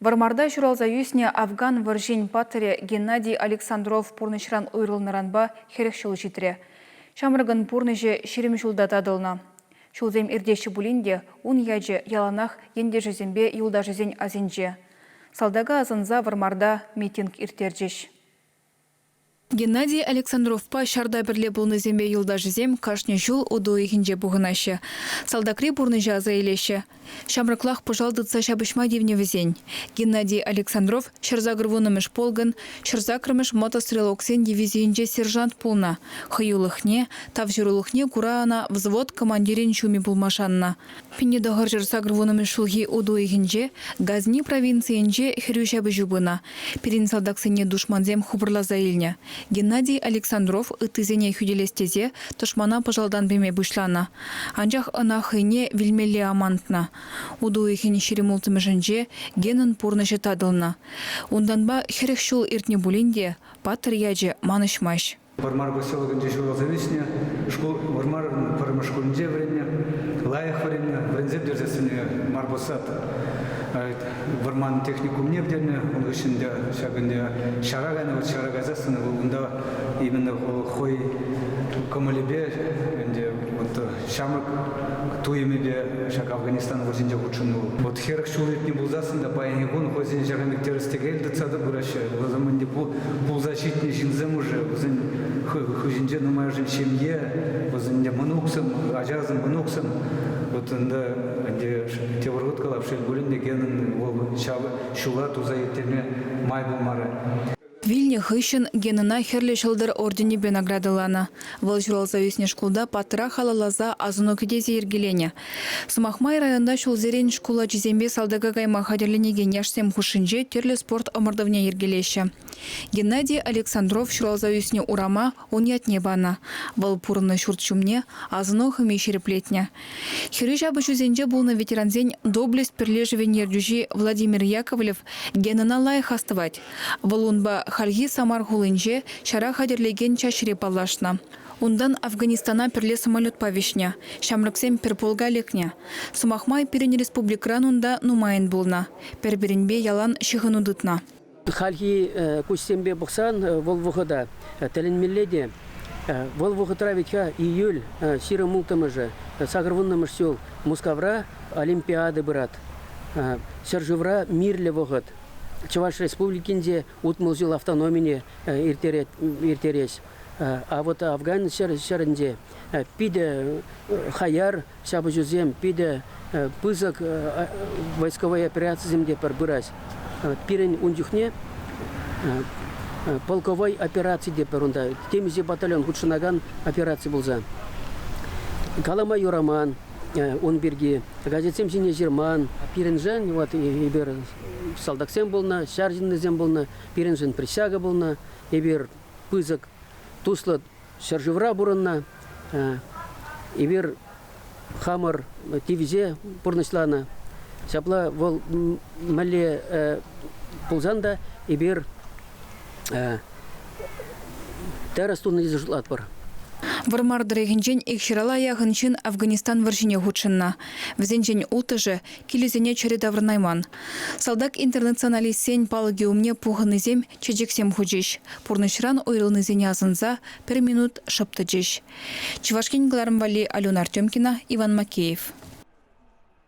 Вӑрмарта ҫуралса ӳснӗ Афган вӑрҫин паттӑрӗ Геннадий Александров пурнӑҫран уйрӑлнӑранпа 40 ҫул ҫитрӗ. Ҫамрӑкӑн пурнӑҫӗ 20 ҫулта татӑлнӑ. Ҫулсем иртеҫҫӗ пулин те ун ячӗ яланах ентешӗсемпе юлташӗсен асӗнче. Салтака асӑнса Вӑрмарта митинг ирттерчӗҫ. Геннадий Александровпа ҫарта пӗрле пулнисемпе юлташӗсем кашни ҫул утӑ уйӑхӗнче пухӑнаҫҫӗ, салтакри пурнӑҫа аса илеҫҫӗ. Ҫамрӑклах пӑшал тытса ҫапӑҫма тивнӗ вӗсен. Геннадий Александров 180-мӗш полкӑн 108-мӗш мотострелоксен дивизийӗнче сержант пулнӑ. Хӑюлӑхне, тавҫӑрулӑхне кура ӑна взвод командирӗн ҫумӗ пулма шаннӑ. 1980-мӗш ҫулхи утӑ уйӑхӗнче Газни провинцийӗнче хӗрӳ ҫапӑҫу пынӑ. Пирӗн салтаксене душмансем хупӑрласа илнӗ. Геннадий Александров ыттисене хӳтӗлес тесе тӑшмана пӑшалтан пеме пуҫланӑ. Анчах ӑна хӑйне вилмелле амантнӑ. Утӑ уйӑхӗн 26-мӗшӗнче Генӑн пурнӑҫӗ татӑлнӑ. Унтанпа 40 ҫул иртнӗ пулин те паттӑр ячӗ манӑҫмасть. Вӑрмар поселокӗнче ҫуралса ӳснӗ, шкул Вӑрмар пӗрремӗш шкулӗнче вӗреннӗ, лайӑх вӗреннӗ, вӗренсе пӗтерсессӗн Марпосад вӑрман техникумне пӗтернӗ, ун хыҫҫӑн та ҫак ӗнтӗ ҫара кайнӑ, вот ҫара кайсассӑн унта именно хӑй кӑмӑлӗпе ӗнтӗ вот ҫамрӑк туйӑмӗпе ҫак Афганистан вӑрҫинче хутшӑннӑ вӑл. Вот 40 ҫул иртнӗ пулсассӑн та паянхи кун хӑйсен ҫакӑн пек тӗрӗс-тӗкел тытса та пыраҫҫӗ. Вӗсем ӗнтӗ пулса ҫитнӗ ҫынсем уже, вӗсен хыҫӗнче нумайӑшӗн ҫемье, вӗсен ӗнтӗ мӑнуксем, ачасем, мӑнуксем. Вот ӗнтӗ ӗнтӗ тепӗр хут калап, шел пулин те, Генӑн вӑл ҫав ҫула туса ирттерме май пулмарӗ. Вилнӗ хыҫҫӑн Генӑна Хӗрлӗ Ҫӑлтӑр орденӗпе наградӑланӑ. Вӑл ҫуралса ӳснӗ шкулта паттӑра халалласа асӑну кӗтесӗ йӗркеленӗ. Сӑмах май, районта ҫулсерен шкул ачисемпе салтака кайма хатӗрленекен яшсем хушшинче тӗрлӗ спорт ӑмӑртӑвне йӗркелеҫҫӗ. Геннадий Александров ҫуралса ӳснӗ урама ун ятне панӑ. Вӑл пурӑннӑ ҫурт ҫумне асӑну хӑми ҫирӗплетнӗ. Хӗрӳ ҫапӑҫусенче пулнӑ ветерансен Доблесть пӗрлешӗвӗн ертӳҫи Владимир Яковлев Генӑна лайӑх астӑвать. Вӑл унпа хальхи Самар хулинче ҫара хатӗрлекен чаҫре паллашнӑ. Унтан Афганистана пӗрле самолетпа вӗҫнӗ. Ҫамрӑксем пӗр полка лекнӗ. Сӑмах май, пирӗн республикӑран унта нумайӑн пулнӑ. Пӗр-пӗринпе ялан ҫыхӑну тытнӑ. Хальхи куҫсемпе пӑхсан вӑл вӑхӑта тӗлӗнмелле те. Вӑл вӑхӑтра вӗт-ха июль 26-мӗшӗ, 80-мӗш ҫул Мускавра Олимпиада пырать. Ҫӗршывра мирлӗ вӑхӑт. Чӑваш Республикинче 60 ҫул автономине ирттерес. А вот Афган ҫӗрӗнче питӗ хаяр ҫапӑҫусем, питӗ пысӑк войсковой операцисем те пӗр пыраҫ. Пирӗн ун чухне полковой операци те пӗр унта, темиҫе батальон хутшӑнакан операци пулса. Калама юраман ун пирки, газетсем ҫине ҫырман. Пирӗншӗн, вот эпир салтаксем пулнӑ, ҫар ҫыннисем пулнӑ, пирӗншӗн присяга пулнӑ. Эпир пысӑк туслӑ ҫӗршывра пурӑннӑ. Эпир хамӑр тивӗҫе пурнӑҫланӑ. Ҫапла вӑл мӗнле пулсан та эпир тӗрӗс тунӑ тесе шутлатпӑр. Вӑрмар тӑрӑхӗнчен ик ҫырала яхӑн ҫын Афганистан вӑрҫине хутшӑннӑ. Вӗсенчен улттӑшӗ килӗсене чӗрӗ таврӑнайман. Салтак-интернационалистсен палӑкӗ умне пухӑннисем чечексем хучӗҫ, пурнӑҫран уйрӑлнисене асӑнса пӗр минут шӑп тӑчӗҫ. Чӑваш Ен кӑларӑм валли Алена Артемкина, Иван Макеев.